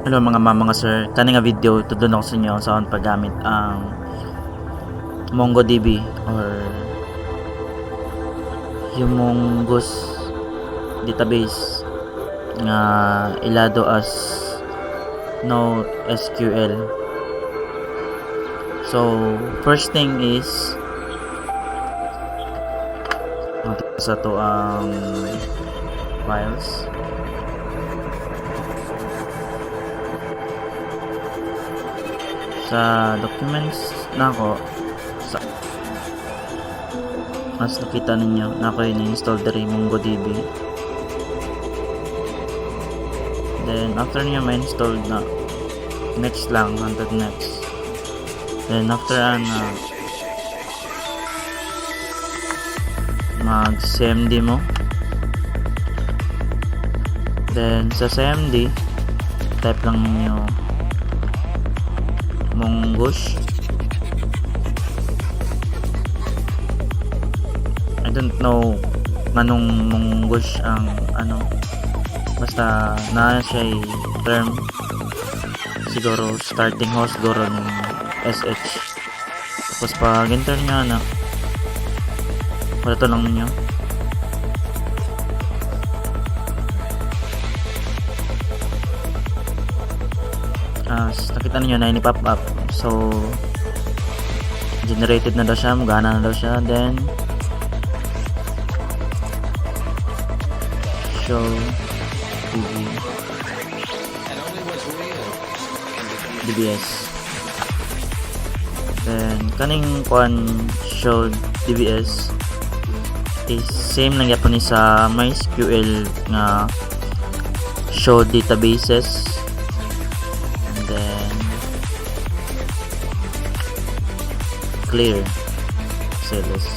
Hello mga ma'am, mga sir. Kani nga video, tudlon ako sa inyo sa akong paggamit ang MongoDB or Humongous database nga ilado as NoSQL. So, first thing is sa to ang files. Sa documents nako, sa mas nakita ninyo na ako in-install diri MongoDB. Then after niyo ma-install na, next lang hangtod next. Then after ana, mag CMD mo. Then sa CMD, type lang ninyo mongoose. I don't know nganong mongoose ang ano, basta na siya term, siguro starting host siguro ng SH. Tapos pag enter nyo na, wala to lang ninyo. As nakita niyo na ini pop up, so generated na daw siya, gana na daw siya. Then show db dbs. Then kaning kuan show dbs is same lang gyapon ni sa MySQL nga show databases. And then clear CLS.